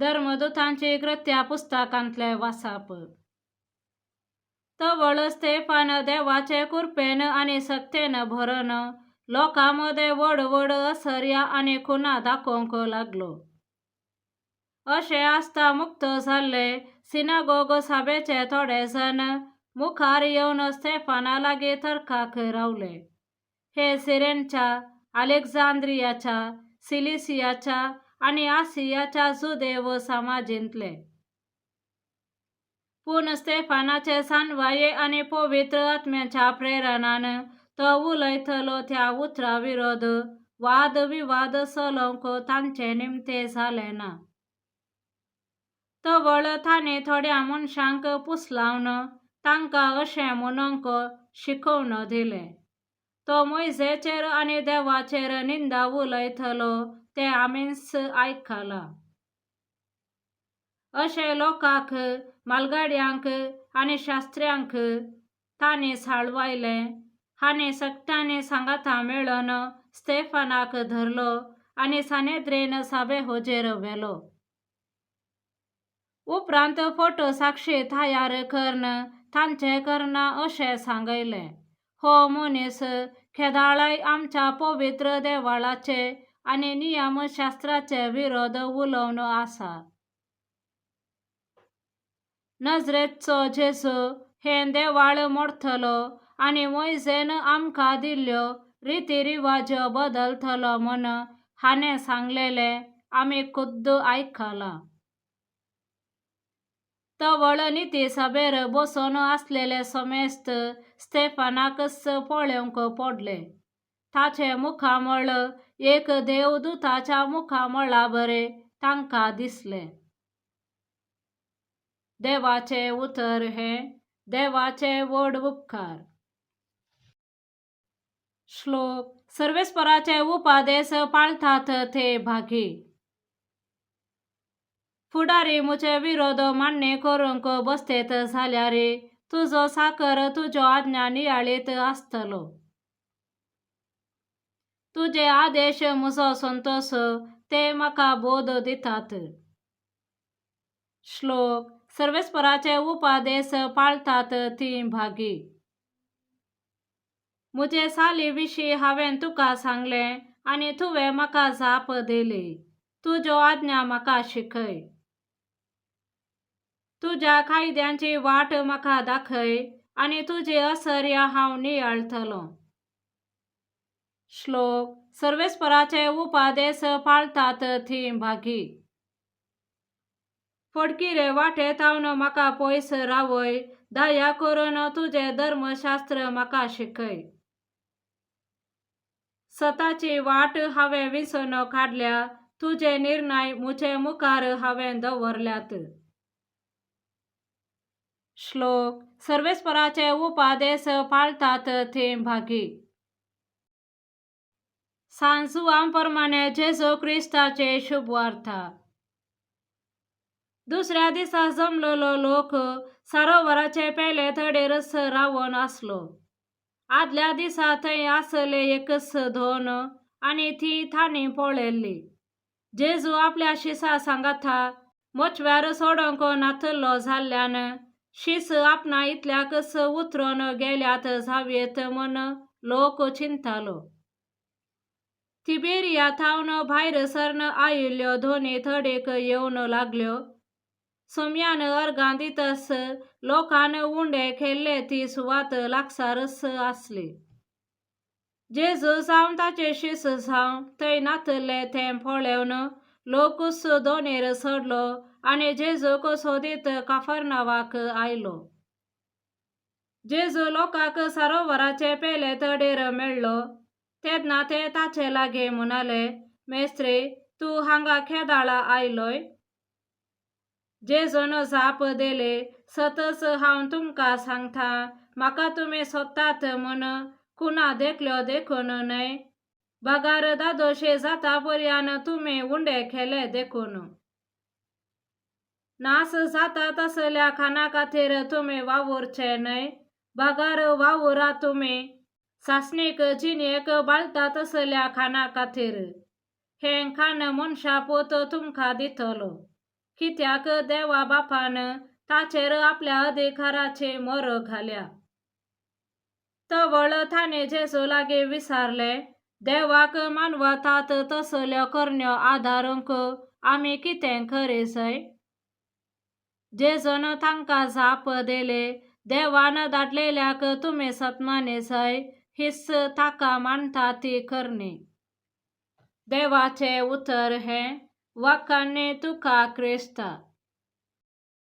धर्मदुतांची कृत्या पुस्तकांतले वासाप. तवळ स्तेफान देवाचे कृपेन आनी सक्तेन भरून लोकां मदें व्हड व्हड असर्या आनी खुना दाखोवंक लागलो. अशें आसता मुक्त जाल्ले सिनागोग सभेचे थोडे जण मुखार येवन स्तेफाना लागीं तर्काक रावले. हे सिरेनच्या, अलेक्झांद्रियाच्या, सिलिसियाच्या आनी आसियाच्या जुदेव समाजींतले. पूण स्तेफानाचे सानवाये आनी पवित्र आत्म्याच्या प्रेरणान तो उलयतलो त्या उतरा विरोध वाद विवाद चलोवंक तांचे निमते जालें ना. तवळ तांणी थोड्या मनशांक पुसलावन तांकां अशें म्हणूंक शिकोवन दिलें, तो मोयजेचेर आनी देवाचेर निंदा उलयतलो तें आमीच आयकलां. अशें लोकांक, म्हालगड्यांक आनी शास्त्र्यांक तांणी साळवायलें आनी सगट्यांनी सांगाता मेळून स्तेफानाक धरलो आनी सानेद्रेन सभे हुजेर व्हेलो. उपरांत फोटो साक्षी तयार करून तांचें करना अशें सांगयलें, हो मनीस केदाळाय आमच्या पवित्र देवळाचे आनी नियमशास्त्राचे विरोध उलोवन आसा. नजरेतचो जेजू हें देवाळ मोडटलो आनी मोयजेन आमकां दिल्ल्यो रिती रिवाज्यो बदलतलो म्हूण हाणें सांगलेलें आमी खुद्द आयकलां. तवळ निती सभेर बसून आसलेले समेस्त स्तेफानाकच पळोवंक पडले. ताचें मुखामळ एक देवदुताच्या मुखामळा बरें तांकां दिसलें. देवाचें उतर हें देवाचे व्हड उपकार. श्लोक. सर्वेस्पराचे उपादेस पाळतात ते भागी. फुडारी म्हजे विरोध मान्य करूंक बसतेत जाल्यार तुजो साकर तुज्यो आज्ञा नियाळीत आसतलो. तुजे आदेश म्हजो संतोश, ते म्हाका बोध दितात. श्लोक. सर्वेस्पराचे उपादेस पाळतात ती भागी. म्हजे साली विशीं हांवें तुका सांगलें आनी तुवें म्हाका जाप दिली. तुज्यो आज्ञा म्हाका शिकय. तुज्या कायद्यांची वाट म्हाका दाखय आनी तुजी असर्या हांव नियाळतलों. श्लोक. सर्वेस्पराचे उपादेस पाळतात ती भागी. फटकिरे वाटेतावन म्हाका पयस रावय, दया करून तुजें धर्मशास्त्र म्हाका शिकय. सताची वाट हांवें विसरून काडल्या, तुजे निर्णय म्हजे मुखार हांवें दवरल्यात. श्लोक. सर्वेस्पराचे उपादेस पाळतात ते भागी. सांजुआं प्रमाणे जेजू क्रिस्ताचे शुभवार्ता. दुसऱ्या दिसा जमलेलो लोक सरोवराचे पेले तडेरच रावन आसलो. आदल्या दिसा थंय आसले एकच दोन आनी ती तांणी पळयल्ली. जेजू आपल्या शिसा सांगाता मोचव्यार सोडोवंक नातलो जाल्ल्यान शीस आपणा इतल्याकच उतरून गेल्यात जावयेत म्हूण लोक चिंतालो. तिबेरिया थावन भायर सरन आयिल्ल्यो दोनी तडेक येवन लागल्यो. सोम्यान अर्गां दितस लोकान उंडे केल्ले ती सुवात लागसारच आसली. जेजू जावन ताचे शीस जावं थंय नातले तें पळोवन लोकूच दोनेर चडलो आनी जेजूक सोदीत काफरनावाक आयलो. जेजू लोकांक सरोवराचे पेले तडेर मेळ्ळो तेन्ना ते ताचे लागीं म्हणाले, मेस्त्री, तूं हांगा केदाळा आयलोय? जेजून जाप दिली, सतच हांव तुमकां सांगता, म्हाका तुमी सोदतात म्हूण खुना देखल्यो देखून न्हय, बगार दादोशी जाता पर्यान तुमी उंडे केले देखून. नास जाता तसल्या खाणा खातीर तुमी वावुरचे न्हय, बगार वावुरा तुमी सासणीक जिणेक बाळटा तसल्या खाणा खातीर. हें खाण मनशा पूत तुमकां दितलो, कित्याक देवा बापान ताचेर आपल्या अधिकाराचे मोर घाल्या. तवळ ताणें जेजू लागीं विचारलें, देवाक मानवतात तसल्यो करण्यो आदारूंक आमी कितें करीजय? जेजून तांकां जाप दिली, देवान धाडलेल्याक तुमी सन्मानीजय, हीच ताका मानता ती करणी. देवाचें उतर हें. वाखाणणी तुका क्रिस्ता.